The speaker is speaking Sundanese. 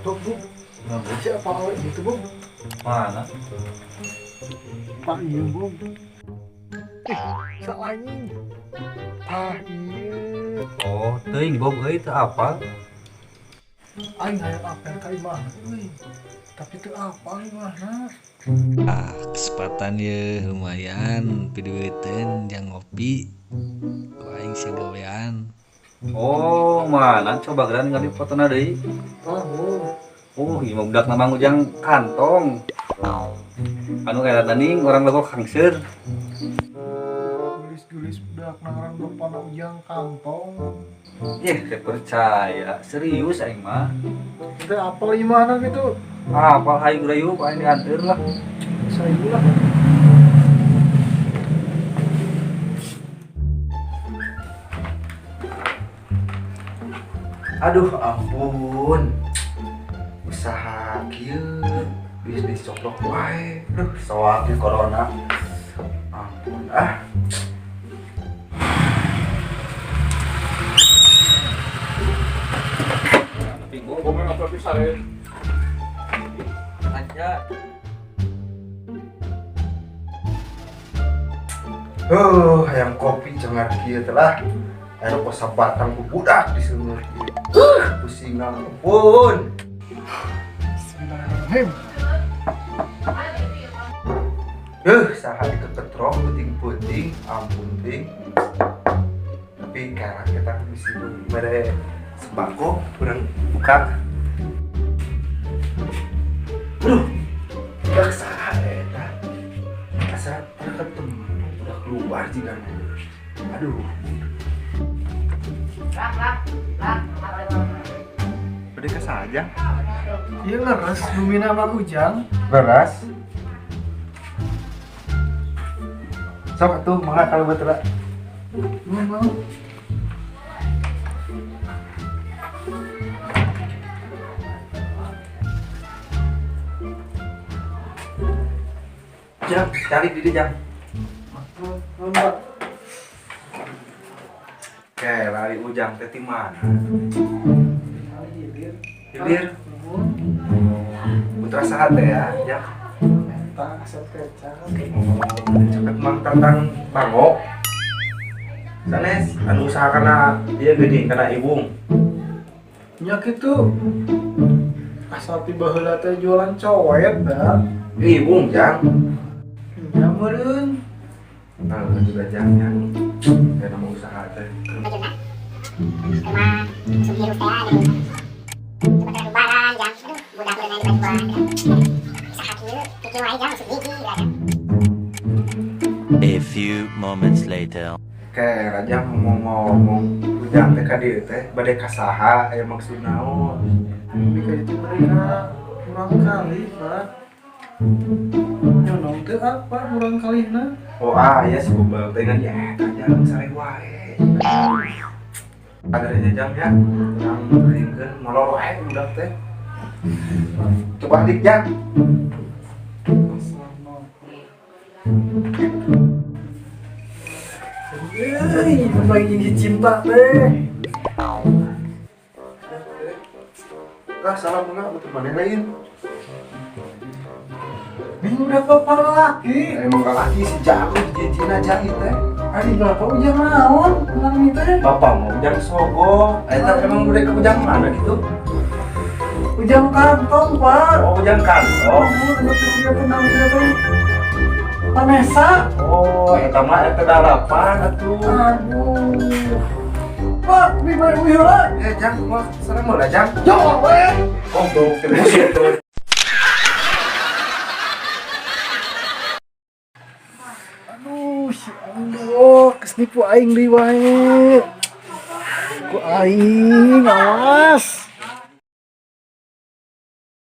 Tuh, Bu. Nah, siapa awet gitu, Bu? Mana? Pak iya, Bu. Eh, salah ini. Ah, iya. Oh, teuing Bob euy teu apal. Aing hayang apel ka imah euy. Tapi teu apal imahna. Ah, kesempatan ya lumayan piduiteun jang ngopi. Ku aing sia gawean. Oh, mana coba geran ngali fotona deui. Tah, Bu. Oh, ieu mah budak Mang Ujang kantong. Anu era ning orang legok hangseur. Gelis-gelis budak ngaran bapana Ujang kantong. Yeh, teu percaya. Serius aing mah. Teu apal imahna gitu. Ah, apal hayu rayu aing dianteur lah. Saya lah. Aduh ampun. Usaha kieu bisnis coplok wae. Duh, soal di corona. Ampun ah. Tapi Bob aja. Hayang kopi jangan kieu teh lah. Aya nu kos sabatang ku budak di sumur kieu. Pusing ampun. Bismillahirrahmanirrahim. Saha dikeketrok peuting-peuting, ampun ting. Tapi karena kita bisa mere sembako kurang buka. Aduh, budak saha eta? Asa pernah ketemu udah keluar jika. Aduh. Bade ka saja. Ieu leres bumina Mang Ujang. Beras. Sok atuh mangga kalau betul. Mau. Jang, cari di jang. Nuhun, Pak. Oke, lari Ujang teh ti mana? Hilir. Hilir. Nuhun. Putra saha teh ya, Jang? Eta asap kecap. Cepet Mang Tatang Bango. Sanes anu usaha kana ieu geuning kana ibung. Nya kitu. Asal ti baheula teh jualan coet da. Ibung, Jang. Nya meureun. Nah, juga Jang yang kayak nama usaha teh. A few moments later. Oke, Raja ngomong-ngomong, Ujang teh ka dieu teh bade ka saha aya maksud naon? Tapi ka ditu mereka kurang kali, Pak. Nyonong teu apa kurang kalihna? Oh ah, ya si bebal teh ngan ya eta jang sare wae. Ada jang ya, yang ringkeun molor wae budak teh. Coba dik jang. Euy, lagi cinta teh. Ah, salah mah betul maneh lain. Bingung udah bapak laki. Emang laki si jago jijina jang teh. Ari bapak ujang naon? Urang ieu teh. Bapak mau ujang sogo. Eta emang udah ke ujang mana gitu? Ujang kantong, Pak. Oh, ujang kantong. Oh, dia tenang dia tuh. Vanessa. Oh, eta mah eta dalapan atuh. Aduh. Pak, di mana heula? Eh, jang, mau serem lah, jang. Jauh we. Oh, tuh, musik tuh. Aduh, si Allah, kesnipu aing deui wae. Ku aing awas.